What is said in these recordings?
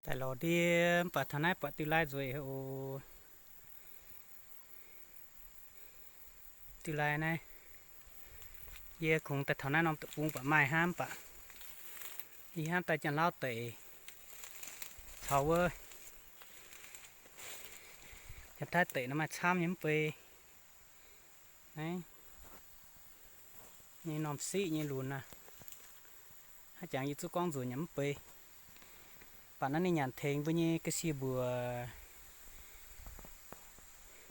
Daaih lorz ndie mv baac taux naaiv buatc diuh lai nzueic oc. Diuh lai naaiv, yie kungx daaih taux naaiv norm deic-bung buatc maaih hnangv mv baac yie hnamv daaih janx-lauv deic caux wuov janx-taiv deic nor maaih camv nyei mv bei. Naaiv nyei norm siqv nyei lunx aav, hnangv jangx yie zuqv gorngv nzunc yaac mv bei. Baac naaiv ninh nyanc tengx mbuo nyei ga'sie mbuoqc.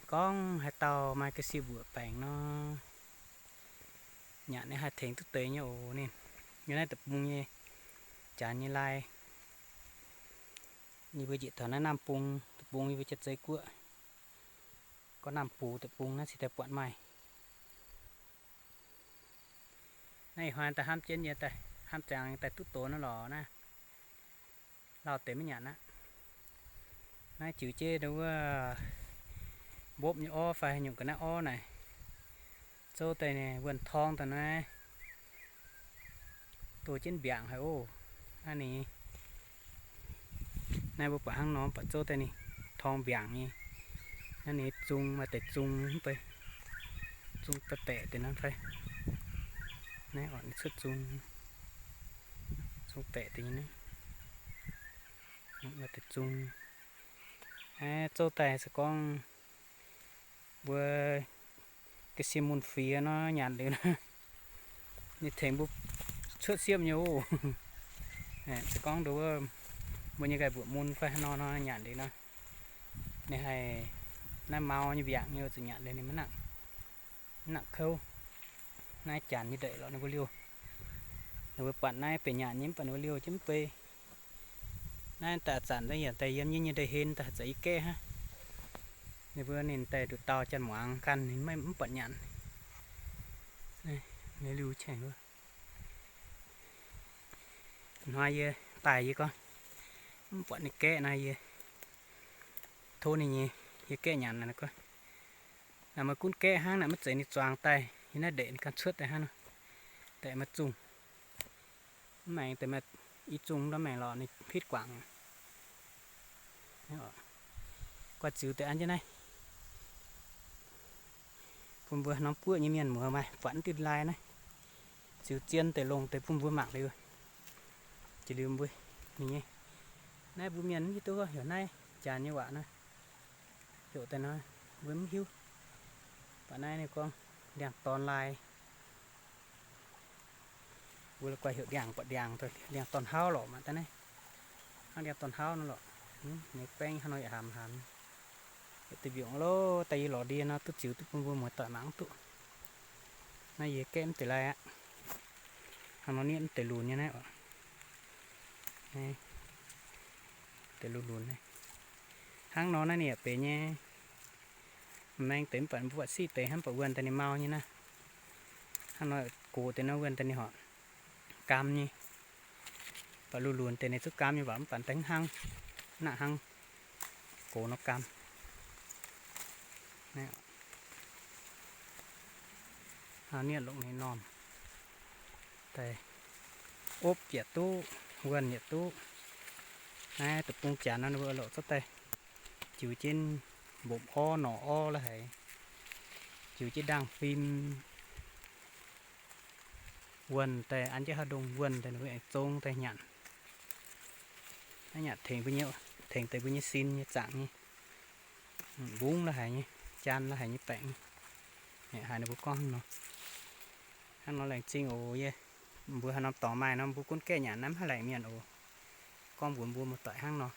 Gorngv haaix dauh maaih ga'sie mbuoqc baengc nor, nyanc ninh haih tengx duqv deix nyei oc. Ninh yiem naaiv deic-bung nyei janx nyei lai. Yie mbuo njiec taux naaiv Naamh Bung, deic-bung yie mbuo Janx-Zei Guoqv. Gorngv Naamh Bung deic-bung naaiv cingx daaih buatc maaih. Naaiv ih hnoi daaih hnamv jienv yie daaih hnamv ziangx daaih duqv doz naaiv lorqc naaiv. Lauh deix maiv nyanc aqv. Naaiv jiux jienv wuov mbopv nyei orv fai nyungc ga'naaiv orv naaic, zouv daaih wuonh torng daaih naaiv, doz jienv mbiaangc haic oc. Naaiv ninh, naaiv mbuo buatc hnangv nor buatc zouv daaih ninh torng mbiaangc nyei. Naaiv ninh zung maaih deix zung mv bei, zung baeqc baeqc deix nor fai. Naaiv orqc ninh cuotv zung, zung baeqc deix nyei naaiv, maaih deix zung. Naaiv zouv daaih se gorngv mbuo ga'sie mun fiex nor nyanc liuz nor, ninh tengx mbuo cuotv siepv nyei oc. Se gorngv nduov mbuo nyei nqaih mbuoqc mun fai haaix nor nor nyanc liuz nor, ninh haih naaiv mau nyei mbiaangc nyei oc, zuqc nyanc liuz ninh maiv nangc, maiv nangc kouv. Naaiv janx nyei ndeic lorqc ninh mbuo liouh. Ninh mbuo buatc naaiv benx nyanc nyei mv baac ninh mbuo liouh jienv mv bei. Naaiv daaih zanc daaih yaac daaih yiem nyei nyei ndeic-hlen daaih haaix zanc yie gaeqv hnangv. Ninh mbuo ninh daaih nduqc dauh janx-muangz ganh ninh maiv mv buatc nyanc. Ninh liouh qangx wuov. Hnoi yie daaih yie gorngv mv buatc ninh gaeqv nor yie tov ninh nyei, yie gaeqv nyanc nor gorngv, naaic meih gunv gaeqv hnangv naaic maiv zeiz ninh zuangx daaih, yie naaiv ndeic ganh cuotv daaih hnangv nor, daaih maiv zungh. Mv maengx deix maaih i zungh ndorm maengx lorqc ninh pitv guangc. Guai ziux deix an jienv naaiv. Bun mbuo norm buoqv nyei mienh muoz maaih buatc diuh lai naaiv. Ziux zien deix longc deix bun mbuo mangc liuz. Jiex liuz mbuo ninh nyei, naaiv mbuo mienh mv hiuv duqv heuc naaiv janx nyei waac nor, heuc daaih nor mbuo mv hiuv. Baac naaiv ninh gorngv ndiangx-dorn lai. Mbuo la'guaih heuc ndiangx buatc ndiangx, ndiangx-dorn hauv lorqc mangc daaih naaiv. Hnangv ndiangx-dorn hauv nor lorqc. Ninh baeng hnangv nor yaac hamx hamx. Yietc deix mbiungc loh, daaih yie lorz ndie nor duqv ziux duqv bun mbuo muoz-doic mangc mv duqv. Naaiv yie gaeqv mv deix lai aqv. Hnangv nor nietv mv deix lunx nyei naaiv oc. Deix lunx lunx naaiv. Hnangv nor naaiv ninh yaac benx nyei. Maeng deix mv baac mbuo buatc siqv deix hnangv baac wuonh daaih ninh mau nyei naaiv. Hnangv nor gox deix nor wuonh daaih ninh horpc gaam nyei. Baac lunx lunx deix ninh zungv gaam nyei waac mv baac daaih hnangv, nangc hnangv gox nor gaam. Hnangv nietv longc ninh normh daaih opv yaac duqv, wuonh yaac duqv. Naaiv deic-bung janx nor ninh mbuo lorqc zorqv daaih jiux jienv mbopv orv norqc orv la'haic, jiux jienv ndaangh fim wuonh daaih an jienv haaix ndongh wuonh daaih ninh mbuo aengx zong daaih nyanc. Naaiv nyanc tengx mbuo nyei, tengx deix mbuo nyei sin nyei zaangc nyei, mbungv la'haic nyei, jaan la'haic nyei baengc nyei. Haiz ninh mbuo gorngv hnangv nor. Hnangv nor laengz zingh oc. Yie mbuo haaix norm dorngx maaih nor mbuo gunv gaeqv nyanc naaiv mv haih laengc mienh oc. Gorngv mbuox mbuo muoz-doic hnangv nor.